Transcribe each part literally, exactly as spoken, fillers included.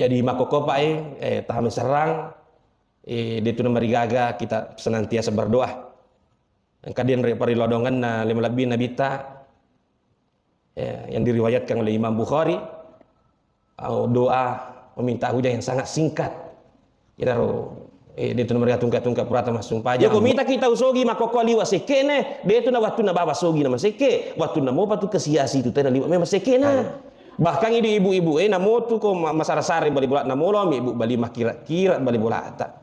Jadi makkokkopa e, eh, tahami serrang, eh, detu namarigaga kita senantiasa berdoa. Engka denre parilodongenna lima lebbi Nabitta, eh, yang diriwayatkan oleh Imam Bukhari, au doa meminta hujan yang sangat singkat. Inaro, eh, detu namarigaga tungka-tungka purata massumpajang. Yako mita kita usogi makkokkoa liwa sekkene, detu na wattu na baba sogi na masekke, wattu na mopa tu kesiasi tu tena liwa memang sekkena. Bahkan idi ibu-ibu e namotu ko ma-, masara-sara bali bola namolo mi ibu bali makira-kira bali bolata.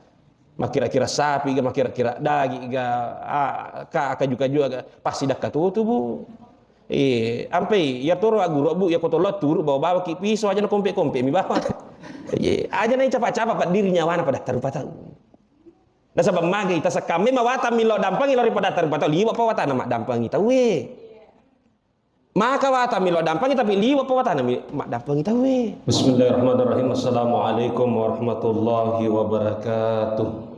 Makira-kira sapi ga, makira-kira dagi ga, ah, ka, kaju-kaju ga, pasti dakka tutu, Bu. Eh, ampai ya toro agguru, Bu, ya kotolo turu bawa-bawa ki piso aja na kompe-kompe mi bawa. Iya, aja na capa-capa paddiri nyawana pada tarupa tau. Nasaba magi tasekkamme mawata milo dampangi lori pada tarupa tau, liwa pa watana maddampangi tauwe. Maka wata milo dampangi, tapi liwa pa watana mi maddampangi tauwe. Bismillahirrahmanirrahim. Assalamualaikum warahmatullahi wabarakatuh.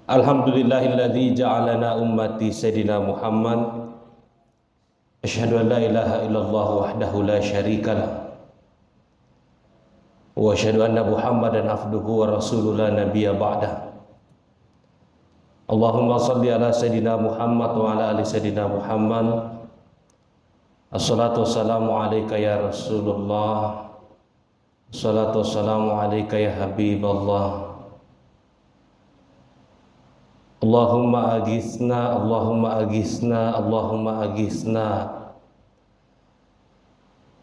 Alhamdulillahilladzi ja'alana ummati Sayyidina Muhammad. Asyhadu an la ilaha illallah wahdahu la syarika lah. Wa asyhadu anna Muhammadan abduhu wa rasuluh la nabiyya ba'dah. Allahumma salli ala Sayyidina Muhammad wa ala ali Sayyidina Muhammad. Assalatu wassalamu alaika ya Rasulullah. Salatu wassalamu alaika ya Habiballah. Allahumma agisna, Allahumma agisna, Allahumma agisna.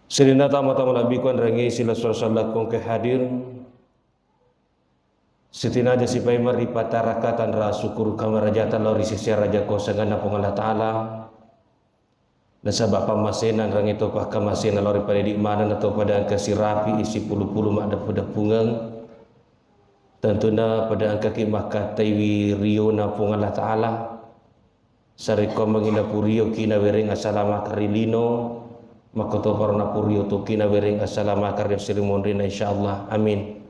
Sininna tama-tama labbiku enrengngi sila sura-sura lakkong ke hadir. Sitinaja sipaimeng ripatarakatang ra sukuru kamarajata lao ri sisi raja kosanganna Puang Allah Ta'ala. Nasaba pammasena enrengnge to pakkamasena lao ri pada idi maneng atau pada engka sirapi isi pulu-pulu maddeppu-deppungeng. Tentuna pada engkaki makkataiwi riona Puang Allah Ta'ala. Sarekkoammengngi napurioki nawereng asalamakeng ri lino, makkotoparo napuriotoki nawereng asalamakeng ri sirimonrinna, insyaallah. Amin.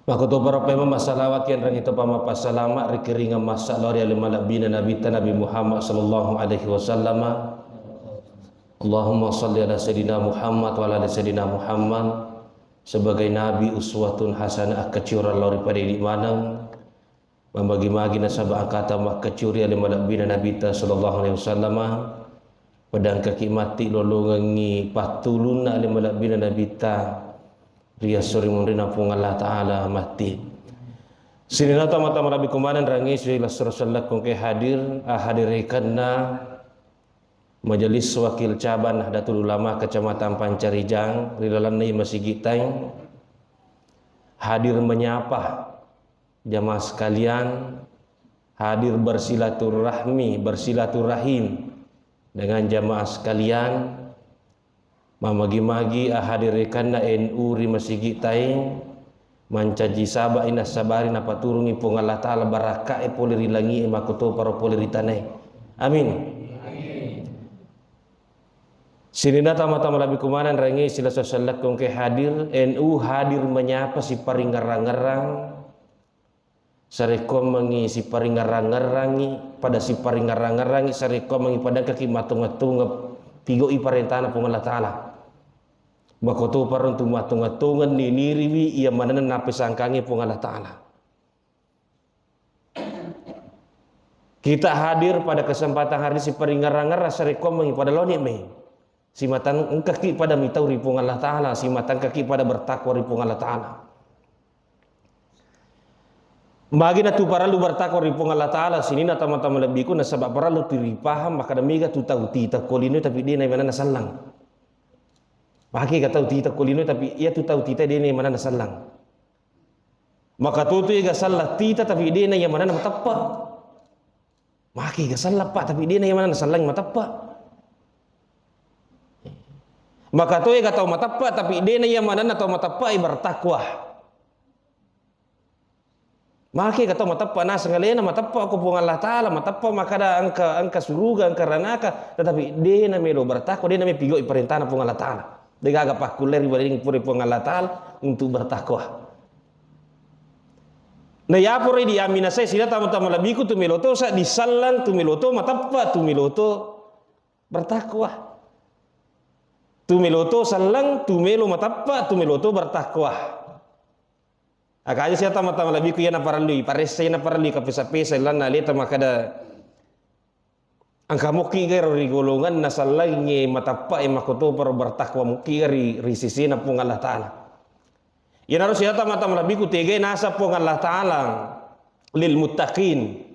Makkotoparo paimeng massalawakki enrengnge to pamappasalama ri kiringeng massa lao ri ale malebbina Nabitta Nabi Muhammad sallallahu alaihi wasallama. Allahumma salli ala Sayyidina Muhammad wa ala ali Sayyidina Muhammad sebagai Nabi uswatun hasanah, akkaciorang lao ri pada idi maneng. Mamagi-magi nasaba engkata makkacuri ale malebbina Nabitta sallallahu alaihi wasallama, pada engkaki matti lolongengngi pattulunna ale malebbina Nabitta ri esso rimunrinna Puang Allah Ta'ala matti. Sininna tama-tama labbiku maneng enrengngi sila sura-sura lakkong ke hadir, ah, hadirekenna Majelis Wakil Cabang Nahdlatul Ulama Kecamatan Pancarijang ri lalenna masigi taeng hadir menyapa jamaah sekalian, hadir bersilaturahmi, bersilaturahim dengan jamaah sekalian. Mamagi-magi ahadirekanna N U ri masigi taeng, mancaji sabai nassabari napaturungi Puang Allah Ta'ala barakka'e pole ri langi'e makkotoparo pole ri tanae. Amin. Sininna tama-tama labbiku maneng enrengnge sila sura-sura lakkong ke hadir, N U hadir menyapa siparingngerang-ngerang, sarekkoammengngi siparingngerang-ngerangngi, pada siparingngerang-ngerangngi, sarekkoammengngi pada engkaki mattonget-tongeng pigau'i parentana Puang Allah Ta'ala. Makkotoparo untu mattonget-tongeng niniriwi iya manenna napesangkangnge Puang Allah Ta'ala. Kita hadir pada kesempatan hari ini siparingngerang-ngerang sarekkoammengngi pada laoni mai. Simatang engkaki pada mitau ri Puang Allah Ta'ala, simatang engkaki pada bertakwa ri Puang Allah Ta'ala. Magi natu parellu bertakwa ri Puang Allah Ta'ala, sininna tama-tama lebbiku, nasaba parellu tu ripahang, makkada mega tu tau tita ko lino tapi de na manenna sallang. Magi ga tau tita ko lino tapi iya tu tau tita de na manenna sallang. Maka tutu ega sallang tita tapi de na iya manenna mateppa. Magi ga sallang, Pak, tapi de na iya manenna sallang mateppa. Maka to ega tau mateppa tapi de na iya manenna tau mateppa e bertakwa. Magi ga tau mateppa naseng alena mateppa ko Puang Allah Ta'ala, mateppa makkada engka, engka suruga, engka ranaka, tetapi de na melo bertakwa, de na melo pigau'i parentana Puang Allah Ta'ala. De gaga pakkulle ri baling pura Puang Allah Ta'ala untuk bertakwa. Na yapura idi amminasai sila tama-tama lebbiku tu melo to sa disallang, tu melo to mateppa, tu melo to Bertakwa. Tu melo to selleng, tu melo matappa, tu melo to bertakwa. Akaja siata mata malebbiku iya naparellui, paressai naparellui kapesa-pesa lanna aleta makkeda engka mukki ga ero ri golonganna sellengnge matappa e makkotoparo bertakwa mukki ga ri, ri sisina Puang Allah Ta'ala. Iyanaro siata mata malebbiku tegai nasa Puang Allah Ta'ala lil muttaqin.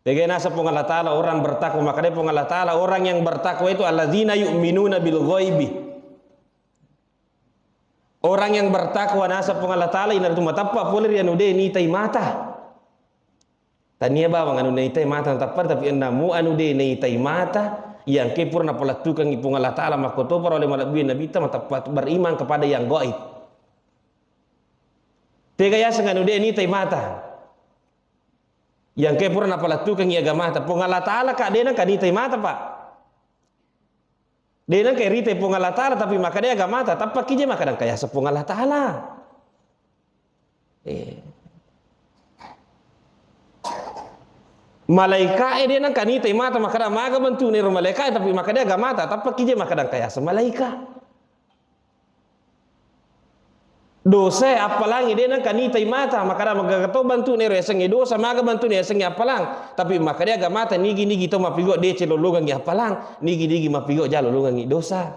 Tegai nasa Puang Allah Ta'ala orang bertakwa, makkedai Puang Allah Ta'ala, orang yang bertakwa itu alladzina yu'minuna bil ghaibi. Orang yang bertakwa nasa Puang Allah Ta'ala inaritu matappa pole ri anu de nitai mata. Tania bawang anu nitai mata matappa, tapi ennamu anu de nitai mata, yang ke pura napalettukangi Puang Allah Ta'ala makkotoparo oleh malebbi Nabitta matappa beriman kepada yang gaib. Tega yaseng anu de nitai mata. Yang ke pura napalettukangi agamata. Puang Allah Ta'ala ka de nangka nitai mata, Pak. De nangka ritai Puang Allah Ta'ala, tapi makkeda agamata, tappa kije makkeda engka yaseng Puang Allah Ta'ala. Eh. Malaika e de nangka nitai mata, makkeda maga bentuk nero malaika e, tapi makkeda agamata, tappa kije makkeda engka yaseng malaika. Dosa e appalangi de nangka nitai mata, makkeda magaga to bentuk nero yasengnge dosa, maga bentuk nero yasengnge appalang. Tapi makkeda agamata nigi-nigi to mappigo deceng lolongangi appalang, nigi-nigi mappigo ja lolongangi dosa.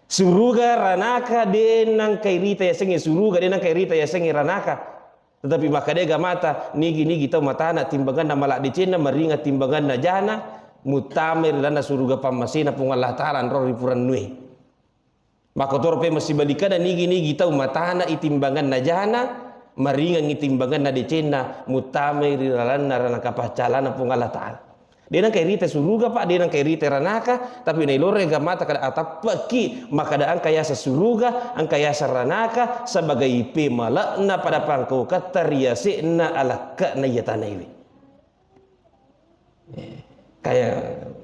Suruga ranaka de nangka irita yasengnge suruga, de nangka irita yasengnge ranaka. Tetapi makkeda agamata nigi-nigi tau matana timbanganna malak decenna, maringa timbanganna jana, muttamai ri lalenna suruga pammasena Puang Allah Ta'ala enro ri purannue. Makkotoro pe massibalikana nigi-nigi tau matana i timbanganna jana, maringangi timbanganna decenna, muttamai ri lalenna ranaka paccalana Puang Allah Ta'ala. De nangka irita suruga, Pak, de nangka irita ranaka, tapi nailoreng agamata kada atappaki, makkeda engka yaseng suruga, engka yaseng ranaka, sebagai pemale'na pada pangkauketta ri yase'na alakke'na iya tana iwe. Eh, kayak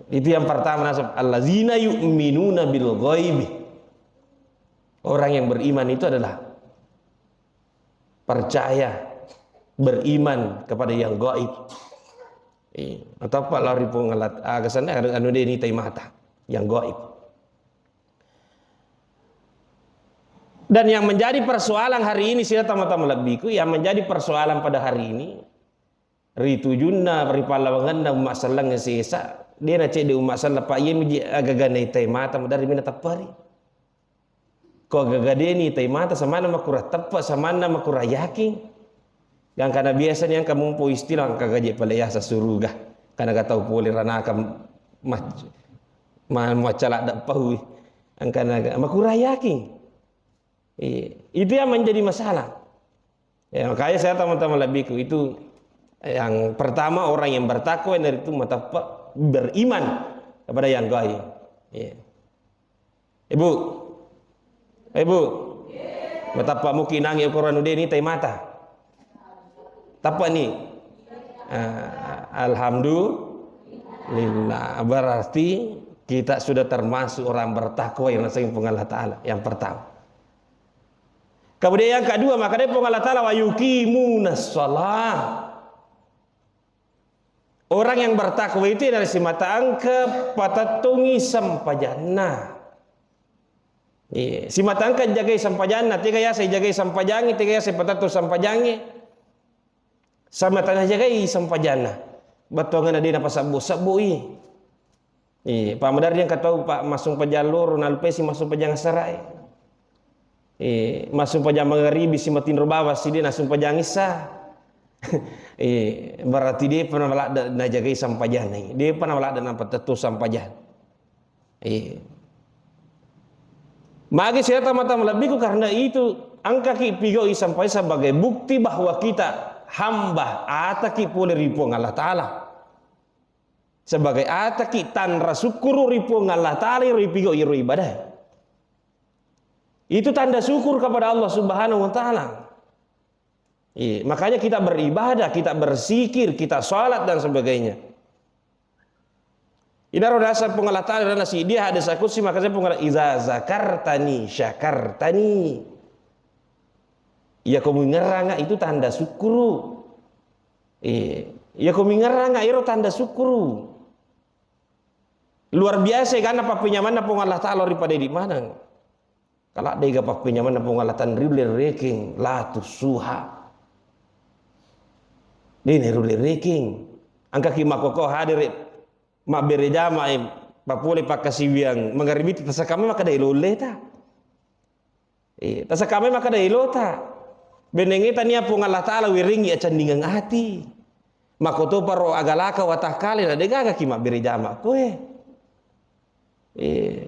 itu yang pertama nasab allazina yu'minuna bil ghaibi. Orang yang beriman itu adalah percaya, beriman kepada yang gaib. Eh, atau apa lari pengelat, ah, kesannya anu, anu de nitai mata, yang gaib. Dan yang menjadi persoalan hari ini, sila tama-tama lebbiku, yang menjadi persoalan pada hari ini, ri tujunna, ri pallawangenna umma selleng sesa, de na cedde umma selleng, Pak, iya miji agaga naitai mata, maderri mina teppari. Ko agaga de nitai mata, samanna makurang teppa, samanna makurang yakin. Gangkana biasa ni engka mumpu istilah, engka gaje pale yasa suruga. Karena gak tau pole ranaka ma-, ma-, macala da paui. Engka naga, makurang yakin. Iya. Itu yang menjadi masalah. Ya, makanya saya teman-teman lebihku itu yang pertama orang yang bertakwa dari itu matappa beriman kepada yang gaib. Iya. Ibu. Ibu. Matappa muki nangi ukuran ude ni tai mata. Tappa ni. Ah, alhamdulillah. Berarti kita sudah termasuk orang bertakwa yang naseng Puang Allah Ta'ala. Yang pertama. Kemudian yang kedua, makanya Puang Allah Ta'ala wa yuqimunas shalah. Orang yang bertakwa itu adalah simata engka patettungi sempajanna. Iya, simata engka jagai sempajanna, tega yasa jagai sempajangi, tega yasa patettu sempajangi. Sama tana jagai sempajanna. Bettuanganna de napasebbu-sebbui. Iya, pa maderri engka tau pa massumpajang loro, nalupesi massumpajang asarae. Eh, massumpajang magaribi si matinro bawang si de nassumpajang issa. Eh, berarti depa naladde najagai sampajang nai. Depa naladde napatettu sampajang. Eh. Magi saya tama-tama lebbiku karena itu engkaki pigau sampajang sebagai bukti bahwa kita hamba ataki pole ri Puang Allah Ta'ala. Sebagai ataki tanra sukkuru ri Puang Allah Ta'ala ri pigau iro ibadah. Itu tanda syukur kepada Allah Subhanahu wa Ta'ala. Iya, makanya kita beribadah, kita berzikir, kita salat dan sebagainya. Inaro dasar Puang Allah Ta'ala dan nasi dia hadis aku si maka saya Puang Allah, "Iza zakartani syakartani." Iya ko mengeranga itu tanda syukuru. Iya, iya ko mengeranga iro tanda syukuru. Luar biasa egana pappenyamanna Puang Allah Ta'ala ri pada idi maneng. Kala dega pappenyamanna Puang Allah Ta'ala riulle rekeng, la tuhsuha. Dena riulle rekeng. Engkaki makkokkoe hadere mabbere jamae, papole pakkasiwiang mangaribi tasakame makkeda elo ulleta. Eh, tasakame makkeda elota. Bennenge tania Puang Allah Ta'ala werengi acandingang ati. Makkotoparo agalaka watakkale na degagaki mabbere jama koe. Eh.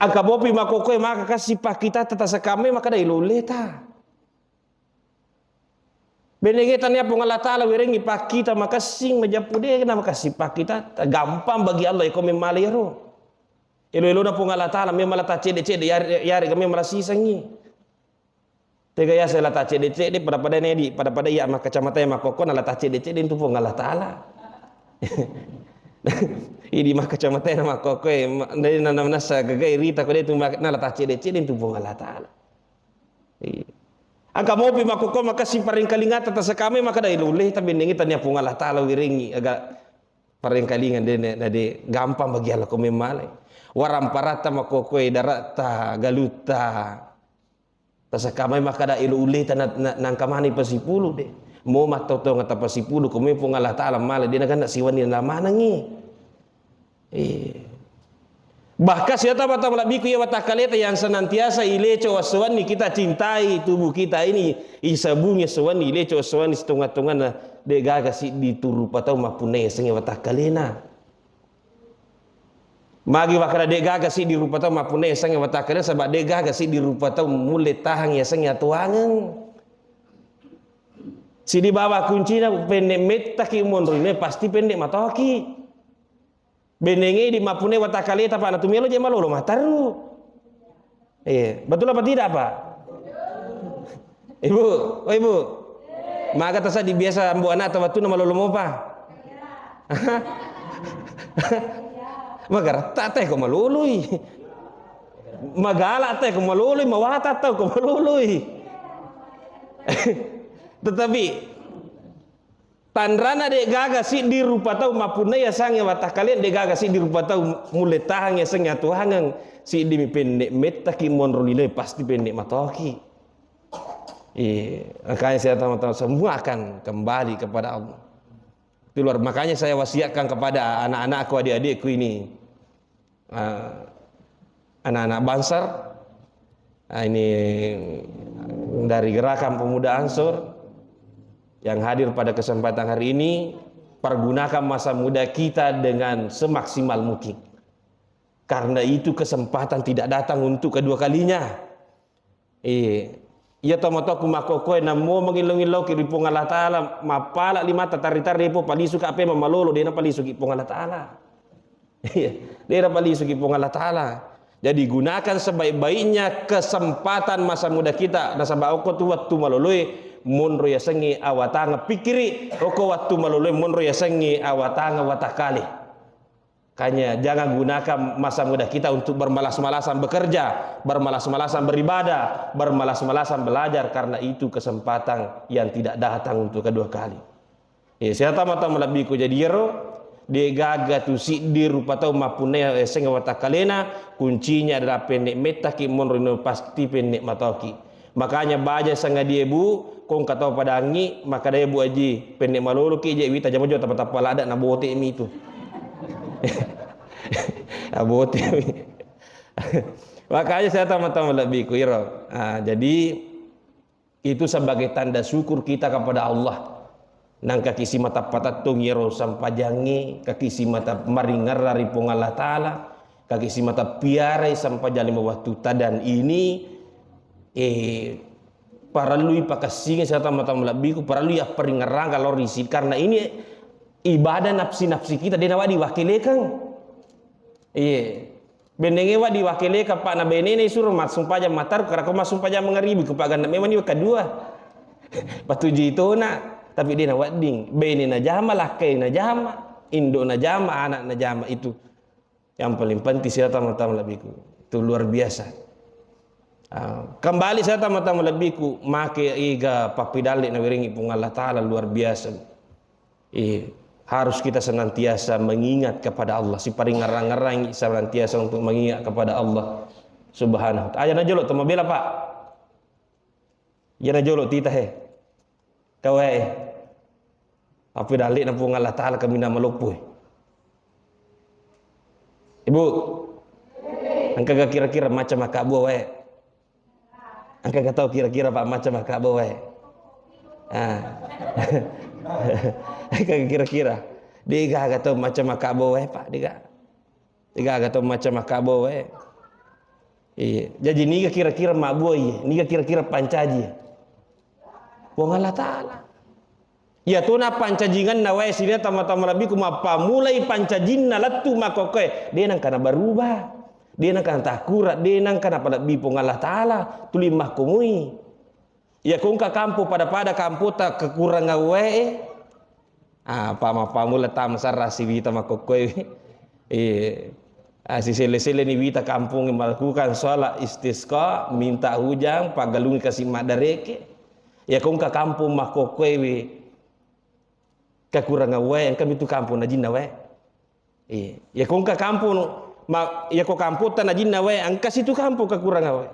Engka mopi makkokkoe maka kasi pakkitatta tasakame makkeda elo ulleta. Bennenge tania Puang Allah Ta'ala werengi pakkita makessing majeppu de na makessing pakkitatta. Gampang bagi Allah iko memmale ero. Elo-elona Puang Allah Ta'ala memang la taccedde-cedde yare-, yarega memang la sisengngi. Tega yase la taccedde-cedde pada-pada nedi, pada-pada iya makkacamata makkokko na la taccedde-cedde itu Puang Allah Ta'ala. Idi makkacamata na makkokko e, ma-, na, na, na, nasa gagai rita ko de tu mak-, na la taccedde-cedde itu Puang Allah Ta'ala. Iya. Engka mopi makkokko makessing parengkalingata tasakame makkeda elo ulleta bennenge tania Puang Allah Ta'ala werengi aga parengkalinga de, de, de gampang bagi Allah ko memmale. Waramparatta makkokkoe darata galutta. Tasakame makkeda elo ulleta na, na, nangka mani pasipulu de. Mo mattotongeng tapasipulu ko me Puang Allah Ta'ala male de naganna siwenni na manengi. Eh. Bahkan siata mata malabbiku iya watakkaleta yang senantiasa ileco wassowanni kita cintai tubuh kita ini, isabungi wassowanni, ileco wassowanni sitonga-tonganna, de gaga siddi tu rupa tau mappunnai yasengnge watakkalena. Magi wakkada de gaga siddi rupa tau mappunnai yasengnge watakkalena, saba de gaga siddi rupa tau mulle tahang yasengnge atuangeng. Siddi bawang kuncina penne mettaki monro ine pasti penne matoki. Bennenge idi mappunnai watakkaleta, Pak, na tu melo je malolo matteru. Iya, betul apa tidak, Pak? Ibu, oh Ibu, maga tasa di biasa ambo anak atau wattunna malolo mopa? Magaretta te ko maloloi. Magala te ko maloloi, mawata tau ko maloloi. Tetapi tanrana de gaga siddi rupa tau mappunnai yasengnge watakkalena, de gaga siddi rupa tau mulle tahang yasengnge atuangeng, siddi mi penne mettaki monro linoe pasti penne matoki. Iya, makanya saya tahu-tahu semua akan kembali kepada Allah. Itu luar, makanya saya wasiatkan kepada anak-anakku, adik-adikku ini, eh, anak-anak Bansar, eh, ini dari Gerakan Pemuda Ansor yang hadir pada kesempatan hari ini, pergunakan masa muda kita dengan semaksimal mungkin. Karena itu kesempatan tidak datang untuk kedua kalinya. Iya. Iya to matoku makkokkoe nammo mangillau-ngillauki ri Puang Allah Ta'ala, mappala limata tarri-tarri po palisuka ape mamalolo, de napalisuki Puang Allah Ta'ala. Iya, de napalisuki Puang Allah Ta'ala. Jadi gunakan sebaik-baiknya kesempatan masa muda kita, nasaba okko tu wattu maloloe monro yasengnge awatangeng pikkiri, okko wattu maloloe monro yasengnge awatangeng watakkale. Makanya jangan gunakan masa muda kita untuk bermalas-malasan bekerja, bermalas-malasan beribadah, bermalas-malasan belajar, karena itu kesempatan yang tidak datang untuk kedua kali. Eh, siata mata malebbiku, jadi iyaro de gaga tu siddi rupa tau mappunnai yasengnge watakkalena, kuncinya adalah penne mettaki monro lino pasti penne matoki. Makanya baja sangadie, Bu, ko engka tau padangi, makkeda, "Bu Aji, penne maloloki je wita jama jo tappa-tappa ladde na bote mi tu." Na bote mi. Makanya saya tama-tama lebbiku iro. Ah, jadi itu sebagai tanda syukur kita kepada Allah. Nangka ki simata patettong iyaro sampajangnge, kaki simata maringerra ri Puang Allah Ta'ala, kaki simata piarai sampajang lima wattutta, dan ini, eh, parellui pakessingi sata mata malebbiku, parellui apparingerrang kalau risi, karena ini ibadah nafsi-nafsi kita, de nawedding wakkelekeng. Iya. Bennenge wedding wakkelekeng, Pak, na benena isuro massumpajang mataruk, karena ko massumpajang mangaribi, ku paganna memang ni kedua. Patuju itona, tapi de nawedding. Bene najama, lakkai najama, indo najama, anak najama itu. Yang paling penting sila tama-tama lebbiku. Itu luar biasa. Ah, kembali sila tama-tama lebbiku, make iga pappidalle nawerengi Puang Allah Ta'ala luar biasa. Iya. Harus kita senantiasa mengingat kepada Allah, siparingngerang-ngerangi senantiasa untuk mengingat kepada Allah Subhanahu wa Ta'ala. Aja najolo to mabela, Pak. Iya najolo tita he. Tau wae. Apa dalle'na Puang Allah Ta'ala kaminang maloppo e. Ibu, engkaga kira-kira macam makabua wae? Engkaga tau kira-kira, Pak, macam makabua wae? Ah. Engkaga kira-kira. De'gaga tau macam makabua wae, Pak, de'ga. De'gaga tau macam makabua wae. Iya. Jaji niga kira-kira mabbua iye? Niga kira-kira pancaji iye? Puang Allah Ta'ala. Iya tona pancajinganna wae sininna tama-tama malebbiku, mappamulai pancajinna lettu makkokkoe, de' nengka naberubah. De' nengka natakkura, de' nengka napalebbi Puang Allah Ta'ala, tuli makkomoi. Iya ko engka kampong pada-pada kampota kekurangan wae, apa mappamula tama sarra siwita makkokkoe. Iya. Ah, siselle-selleni wita kampong melakukan sholat istisqa, minta hujan, paggalungi kasi maddareke. Iya ko engka kampong makkokkoe we kekurangan wae, engka mitu kampong najinna wae. Iya. Iya ko engka kampong, ma-, iya ko kampotta najinna wae, engka situ kampong kekurangan wae.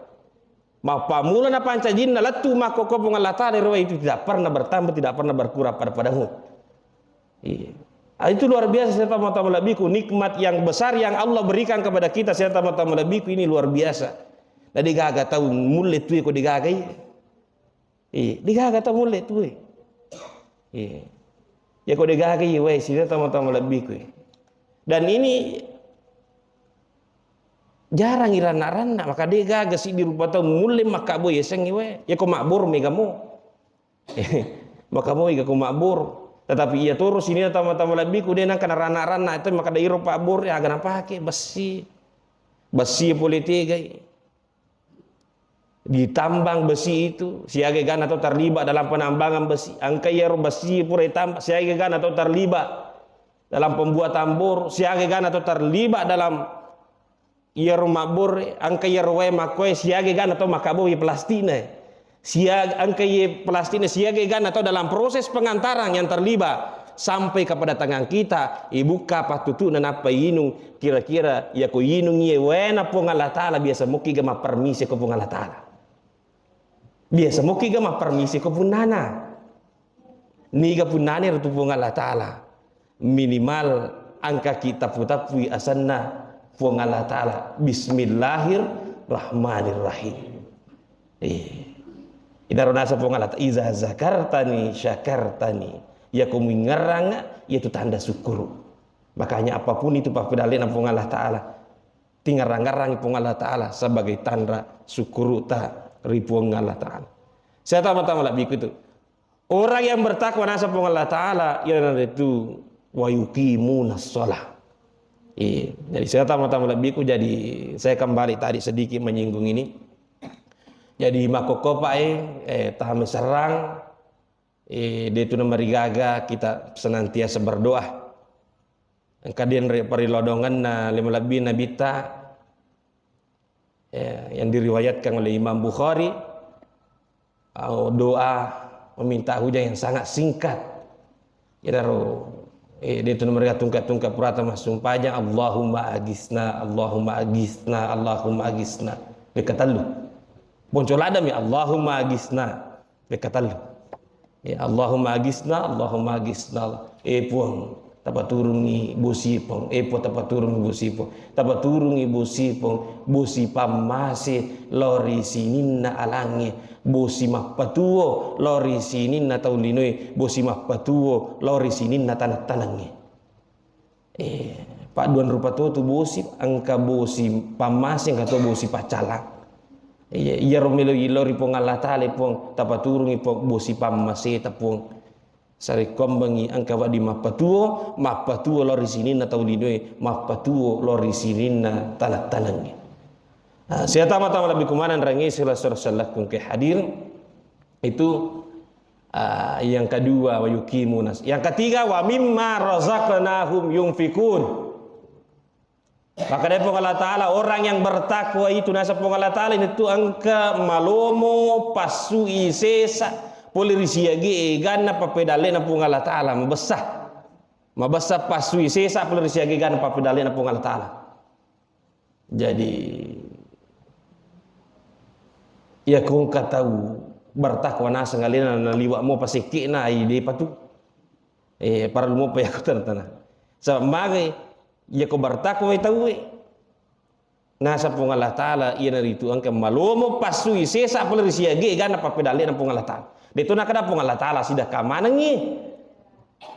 Mappamula na pancajinna lettu makkokko Puang Allah Ta'ala ero wae itu tidak pernah bertambah, tidak pernah berkurang pada-padamu. Iya. Ah, itu luar biasa, sininna tama-tama malebbiku, nikmat yang besar yang Allah berikan kepada kita, sininna tama-tama malebbiku, ini luar biasa. Na de'gaga tau mulle tui ko de'gaga iya. Iya, de'gaga tau mulle tui. Iya. Ya ko de'gaga iya wae, sininna tama-tama malebbiku. Dan ini jarang iranna-ranna, maka de'gaga siddi rupa tau mulle makkabua yasengnge wae. Ya ko mabboro mega mo. Maka moi ga ko mabboro. Tetapi iya toro sininna tama-tama malebbiku de' nengka naranna-ranna itu, maka de' iro pabboro, aga napake, besi. Besi pole tegai. Ditambang besi itu, siaga egana tau terlibat dalam penambangan besi. Engka iyaro besi pura ditambang, siaga egana tau terlibat dalam pembuatan bor, siaga egana tau terlibat dalam iyaro mabbore, engka iyaro wae makkoe, siaga egana tau makkabua plastikna. Siaga, engka iye plastikna, siaga egana tau dalam proses pengantaran yang terlibat sampai kepada tangan kita, ibukka pattutu'na nappa inung, kira-kira iya ko inung iye waena Puang Allah Ta'ala, biasa mukki ga mappermisi ko Puang Allah Ta'ala. Biasa mukki ga mappermisi ko punnana. Niga punnana ero tu Puang Allah Ta'ala. Minimal engka ki tappu-tappui asenna Puang Allah Ta'ala. Bismillahirrahmanirrahim. Eh. Inaro nasa Puang Allah Ta'ala, "Iza zakartani syakartani." Iya ko muingerrang, iya tu tanda syukur. Makanya apapun itu pappedalena Puang Allah Ta'ala, tingerang-ngerang Puang Allah Ta'ala sebagai tanda syukuruta ri Puang Allah Ta'ala. Saya tama-tama lebih itu. Orang yang bertakwa nasa Puang Allah Ta'ala, iyanaritu wa yuqimunas shalah. Iya, jadi saya tama-tama lebihku, jadi saya kembali tadi sedikit menyinggung ini. Jadi makkokkopa e, eh, tame serrang, eh, detu namarigaga kita senantiasa berdoa. Engka dianre parilodongenna lima lebbi nabitta, ya, yang diriwayatkan oleh Imam Bukhari, au doa meminta hujan yang sangat singkat. Iyanaro, eh, detu nomor tungka-tungka purata massumpajang, "Allahumma agisna, Allahumma agisna, Allahumma agisna." Wekka tellu. Ponco ladami, "Allahumma agisna." Wekka tellu. Ya, "Allahumma agisna, Allahumma agisna." Eh, Puang, tapaturungi bosi, Puang. Eh, Puang, tapaturungi bosi, Puang. Tapaturungi bosi, Puang. Bosi pammase lao ri sininna alangnge. Bosi mappatuo lao ri sininna tau linoe. Bosi mappatuo lao ri sininna taneng-tanengnge. Eh, padduan rupa to tu bosi, engka bosi pammase, engka to bosi paccalang. Iya, iyaro melo ilori Puang Allah Ta'ala, Puang, tapaturungi, Puang, bosi pammaseta, Puang. Sarekkoambengngi engka wedding mappatuo, mappatuo lao ri sininna tau linoe, mappatuo lao ri sininna taneng-tanengnge. Nah, siatama-tama lebbi kumaneng rangi sila-sila saudaraku engka hadir. Itu, ah, yang kedua, wa yuqimunas. Yang ketiga, wa mimma razaqnahum yunfiqun. Maka dari Puang Allah Ta'ala, orang yang bertakwa itu nasa Puang Allah Ta'ala ini tu engka malomo passui sesa pole ri siage eganna pappedallena Puang Allah Ta'ala mabessa. Mabessa passui sesa pole ri siaga egana pappedallena Puang Allah Ta'ala. Jadi, iya ko engka tau bertakwa naseng alena naliwa mopa sekke'na, ai depa tu. Eh, parellu mopa iya ko tana-tana. Sabab magai, iya ko bertakwa tauwe. Naseng Puang Allah Ta'ala, iyanaritu engka malomo passui sesa pole ri siaga egana pappedallena Puang Allah Ta'ala. De'to nakkeda Puang Allah Ta'ala sidakka manengngi.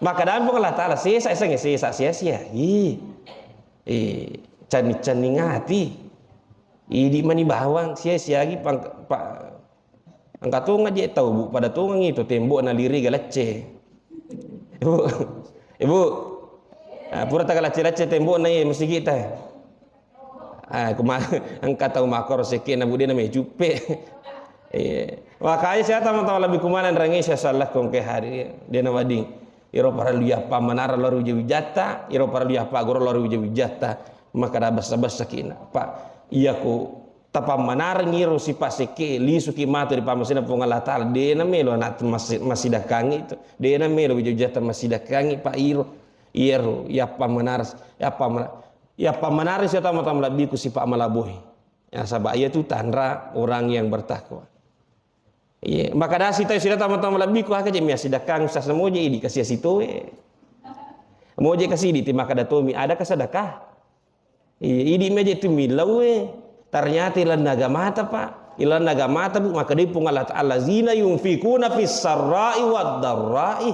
Makkeda Puang Allah Ta'ala sesa, esengnge sesa sia-sia. Ih. Eh, canning-canning ati. Idi mani bawang sia-siagi pang-, pa-, Engka tonga je tau, Bu, pada tonga itu tembokna liri ga lecce. Ibu, Ibu, ah, pura taga lecce-lecce tembokna, iya, masigi ta. Ah, kuma-, engka tau makoro sekke'na, Bu, de na mai cuppe. Iya. Makanya saya tama-tama lebih kumana rangi saya salah kong ke hari, de na wedding. Iro parellu yappa manara lao ri wija-wijatta, iro parellu yappa goro lao ri wija-wijatta. Maka da bessa-bessa kina. Pak, iya ko tapammanareng iro sipa sekke, lisuki matu ri pammasena Puang Allah Ta'ala, de na melo anak mas-, masidakkangi itu, de na melo wija-wijatta masidakkangi, Pak, iro, iyaro, yappa manareng, yappa mana-, yappa manareng sia tama-tama labbiku sipa malabohi. Ya, saba iya tu tanra orang yang bertakwa. Iya, maka dasi tau sida tama-tama labbiku, aka je mia sidakkang sasa moje idi kasi-asi toe. Moje kasi idi ti maka datomi, ada kasadakah? Iya, idi meje tu millau e. Ternyata ilanna agamata, Pak. Ilanna agamata, Bu, maka dei Puang Allah Ta'ala, "Allazina yunfikuna fis sarra'i wad darra'i."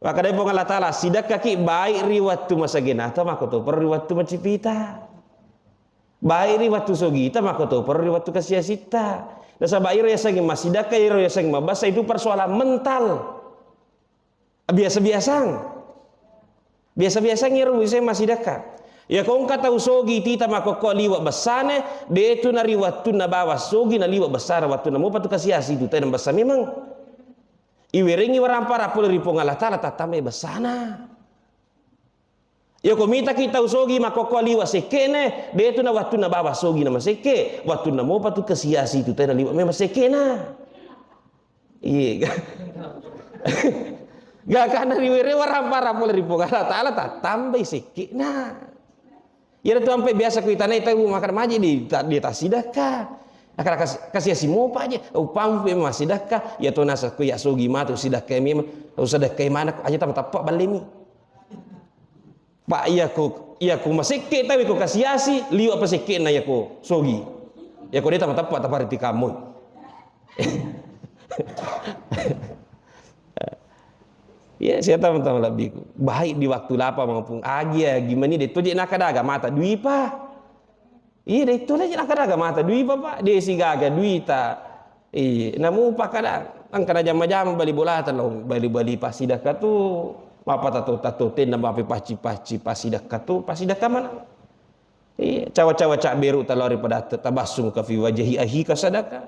Maka dei Puang Allah Ta'ala, sidakkaki baik ri wattu masagenata, maka topa ri wattu macipita. Baik ri wattu sogita, maka topa ri wattu kasiasitta. Nasaba iro yasengi masidakka, iro yasengi mabassa, itu persoalan mental. Biasa-biasang. Biasa-biasang iyaro wiseng massidakka. Iya ko engka tau sogi tita makkokko liwa bessane, de tu na ri wattunna bawang sogi na liwa bessana wattunna mopa tu kasiasi tu tena bessa memang. Iwerengi warampara pole ri Puang Allah Ta'ala tattambai bessana. Iya ko mitaki tau sogi makkokko liwa sekke'ne, de tu na wattunna bawang sogi na masekke, wattunna mopa tu kasiasi tu tena liwa memang sekke'na. Iya. Gakana riwere warampara pole ri Puang Allah Ta'ala tattambai sekke'na. Iyana tu ampe biasa kuitanai tau makkada maji di ta-, di tasidakka. Akkada kas-, kasiasi mopa je. Upampe masidakka. Iya to nasa ku iya sogi matu sidakka memang. Usadakkai mana aja tama tappa ballemi. Pak, iya ko, iya ko masekke tau ko kasiasi, liwa pasekke'na iya ko sogi. Iya ko de tama tappa tapariti kamoi. Iya, sia tama-tama labbiku. Baik di waktu lapa maupun agi, agi mani de to je nakada agamata duipa. Iya, de to je nakada agamata duipa, Pak. De sigaga duita. Iya, namupa kada engka najama-jama bali bolata lao bali-bali pasidakka tu. Mappa tato-tato tenna mapi pacci-pacci pasidakka tu, pasidakka mana? Iya, cawa-cawa cabberu talao ri pada tabassum ka fi wajhi akhika sadaka.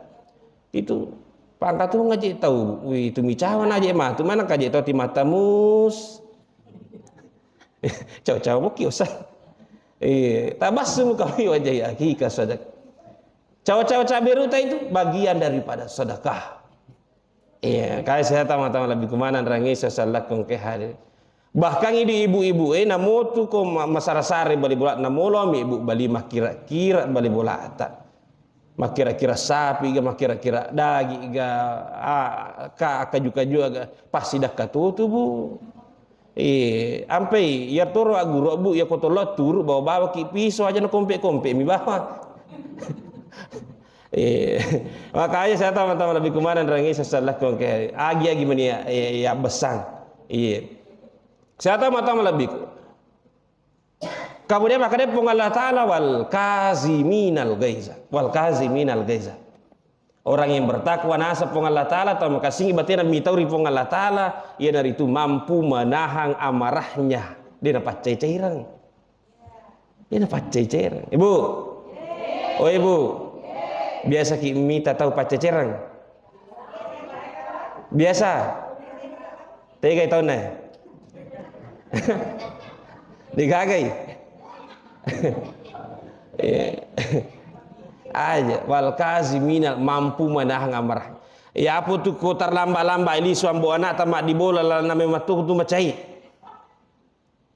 Itu pangkatunga je tau, wi, tu micawa na je matu, mana ka je tau ti matamus. Cawa-cawa mukki usah. Iya, tabassum ka fi wajhi akhika sadaka. Cawa-cawa cabberu ta itu bagian daripada sedekah. Iya, kai sehat tama-tama lebih kumanang rangi sesallakkong ke hari. Bahkan idi ibu-ibu e namotu ko ma-, masara-sare bali bola namolo mi ibu bali makkira-kira bali bola ata. Makkira-kira sapi ga, makkira-kira dagi ga, ah, ka, kaju-kaju ga, pasti dakka tutu, Bu. Eh, ampai, iya toro agguru, Bu, iya ko tollo turu bawa-bawa ki piso aja na kompe-kompe mi bawa. Eh, makanya saya tama-tama lebih kumanang rangi sesallakkong ke agi-agi mani ya, ya, ya besang. Iya. Saya tama-tama lebih. Kemudian makkeda Puang Allah Ta'ala, "Wal kaziminal ghaiza." Wal kaziminal ghaiza. Orang yang bertakwa naseng Puang Allah Ta'ala, tau makassingi batena mitau ri Puang Allah Ta'ala, iyanaritu mampu menahan amarahnya. De napaccai-caireng. De napaccai-caireng. Ibu. Oh, Ibu. Biasa ki mita tau paccai-caireng? Biasa. Tegai taunna? Digagai. Iya. Aja, wal kaziminal, mampu menahan amarah. Ya apa tu ko terlambat-lambat lisu ambo anak tamat di bola lalu nama matu tu macai.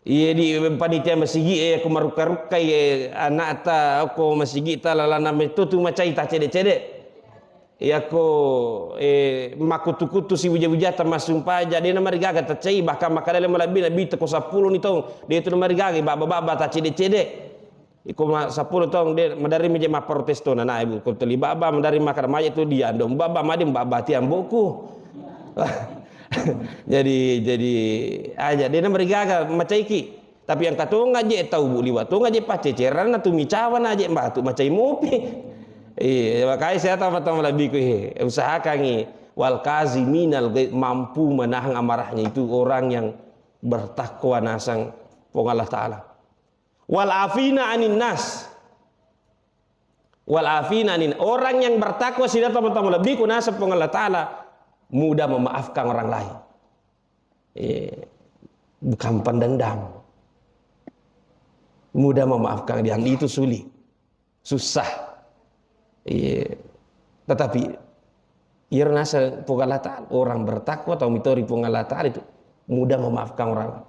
Iya di panitia masigi e, ko marukka-rukkai e, anakta ko masigi ta lalana metu tu macai ta cede-cede. Iya ko e, makutu-kutu si buja-buja ta masumpa jadi na marigaga ta cai bahkan makadale malabbi nabi ko sepuluh ni tong de tu marigaga baba-baba ta cede-cede. Iko ma sepuluh tong de madari meje maprotes to na na ibu ko teli baba madari makada maje tu dia ndo baba made baba ti amboku. Jadi jadi aja de na marigaga macaiki. Tapi yang katonga je tau bu liwa tonga je paceceran na tu micawa na je batu macai mopi. Iya, makanya saya tahu tahu lebih ku he usahakangi wal kaziminal ghaidz mampu menahan amarahnya itu orang yang bertakwa nasang Puang Allah Ta'ala. Wal afina anin nas. Wal afina anin orang yang bertakwa sida tamu-tamu lebih ku nasang Puang Allah Ta'ala mudah memaafkan orang lain. Eh, bukan pendendam. Mudah memaafkan dan itu sulit. Susah. Iya. Tetapi iya nasa Puang Allah Ta'ala, orang bertakwa atau mitori Puang Allah Ta'ala itu mudah memaafkan orang.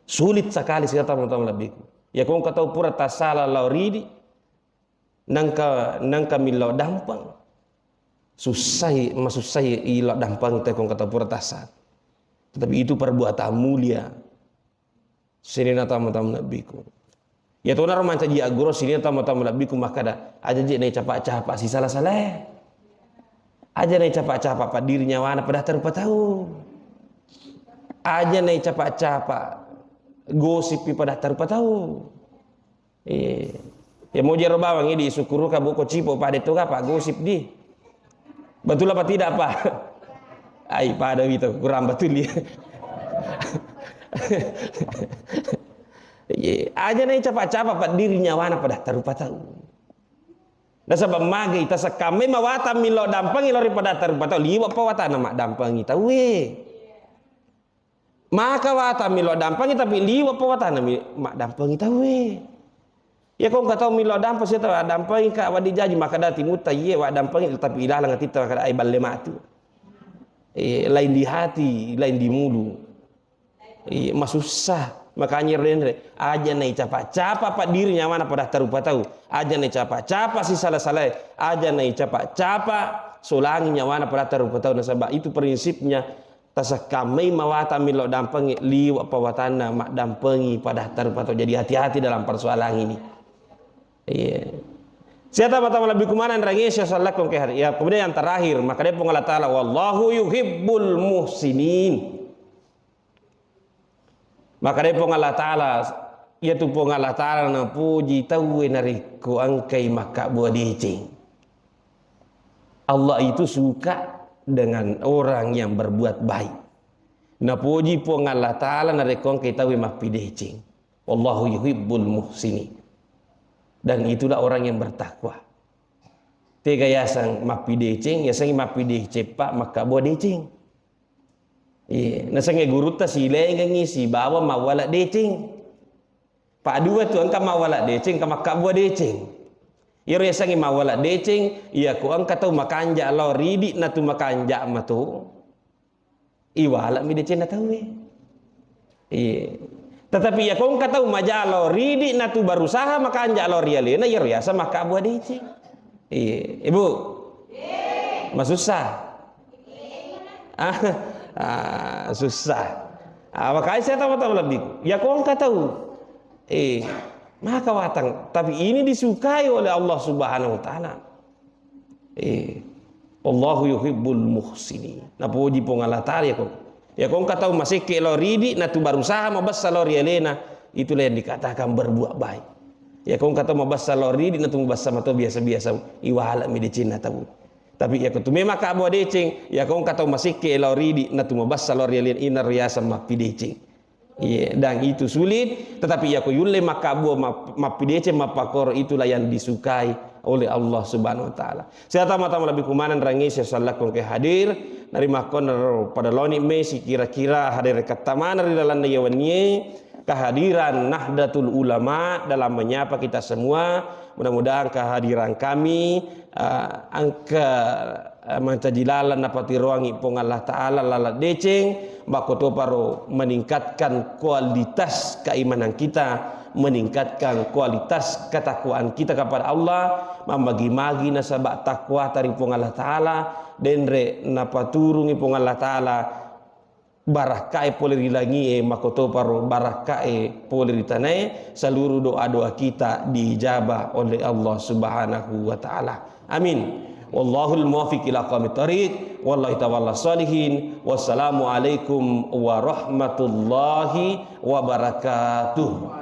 Sulit sekali sih tamu-tamu lebih. Ya kau kata pura tasala lauridi nangka nangka millau dampang. Susah, masusah ilo dampang itu kau kata pura tasala. Tetapi itu perbuatan mulia. Sininna tama-tama nabbiku. Ya tonaro mancaji agguru sininna tama-tama nabbiku makkada, aja je nai capa-capa sisala-salae. Aja nai capa-capa paddiri nyawana pada tarupa tau. Aja nai capa-capa gosip pada tarupa tau. Eh, ya mau jero bawang di sukuru ka buko cipo pada tu apa gosip di. Betul apa tidak, Pak? Ai, pada wito kurang betul ya. Iya, aja nai capa-capa paddiri nyawana pada tarupa tau. Nasaba magai tasekkamai mawata milo dampangi lori pada tarupa tau liwa pawatana maddampangi tauwe. Maka wata milo dampangi tapi liwa pawatana mi maddampangi tauwe. Ya kau engka tau milo dampang sih tau dampangi ka wadi jaji maka dati mutta iye wa dampangi tapi ilalang atitta maka ai balle matu. Eh, lain di hati, lain di mulu. Iya, masussa. Makanya renre, aja nai capa-capa paddiri nyawana pada tarupa tau. Aja nai capa-capa sisala-salae. Aja nai capa-capa solangi nyawana pada tarupa tau. Nasaba itu prinsipnya tasekkamai mawata milo dampengi liwa pawatanna maddampengi pada tarupa tau. Jadi hati-hati dalam persoalan ini. Iya. Saya tambah-tambah lebih kumana rangi saya sallakkong ke hari. Ya, kemudian yang terakhir, maka dia Allah Ta'ala, "Wallahu yuhibbul muhsinin." Maka dia Puang Allah Ta'ala, iya tu Puang Allah Ta'ala napuji tauwe narekko engkai makkabua deceng. Allah itu suka dengan orang yang berbuat baik. Napuji Puang Allah Ta'ala narekko engkai tauwe mappideceng. Wallahu yuhibbul muhsinin. Dan itulah orang yang bertakwa. Tega yaseng mappideceng, yasengngi mappideceng, Pak, makkabua deceng. Iya, nasengnge gurutta silengengngi sibawa mawwala deceng. Padua tu engka mawwala deceng, engka makkabua deceng. Iyaro yasengnge mawwala deceng, iya ko engka tau makanja lao ridi natu makanja mato. Iwala mi decenna tauwe. Iya. Tetapi iya ko engka tau majalo ridi natu berusaha makanja lao ri alena, iyaro yaseng makkabua deceng. Iya, Ibu. Masussa. Ah, ah, susah. Ah, makanya saya tahu-tahu lebih. Ya ko engka tau. Eh, maka watang. Tapi ini disukai oleh Allah Subhanahu wa Ta'ala. Eh, Allahu yuhibbul muhsinin. Napuji Puang Allah Ta'ala ya ko. Ya ko engka tau masekke lao ridi natu berusaha mabessa lao ri alena, itulah yang dikatakan berbuat baik. Ya ko engka tau mabessa lao ridi natu mabessa mato biasa-biasa, iwala mi decenna tau. Tapi ya ko tu memang makkabua deceng, ya ko engka tau masekke lao ridi natu mabessa lao ri alena, ina riaseng mappideceng. Iya, dan itu sulit, tetapi iya ko yulle makkabua map-, mappideceng mappakoro itulah yang disukai oleh Allah Subhanahu wa Ta'ala. Saya tama-tama lebih kumanang rangi saya sallakkong ke hadir, nari makkon pada loni mesi kira-kira hadir kettamana ri dalam yawanie kehadiran Nahdlatul Ulama dalam menyapa kita semua. Mudah-mudahan kehadiran kami, eh, engka eh, mancaji laleng napatiroangngi Puang Allah Ta'ala laleng deceng, makkotoparo meningkatkan kualitas keimanan kita, meningkatkan kualitas ketakwaan kita kepada Allah, mammagi-magi nasaba takwata ri Puang Allah Ta'ala, denre napaturungi Puang Allah Ta'ala barakkae pole ri langie, makkotoparo barakkae pole ri tanae, seluruh doa-doa kita diijabah oleh Allah Subhanahu wa Ta'ala. Amin. Wallahul muwaffiq ila aqwamit thariq. Wallahi tawalla sholihin. Wassalamualaikum warahmatullahi wabarakatuh.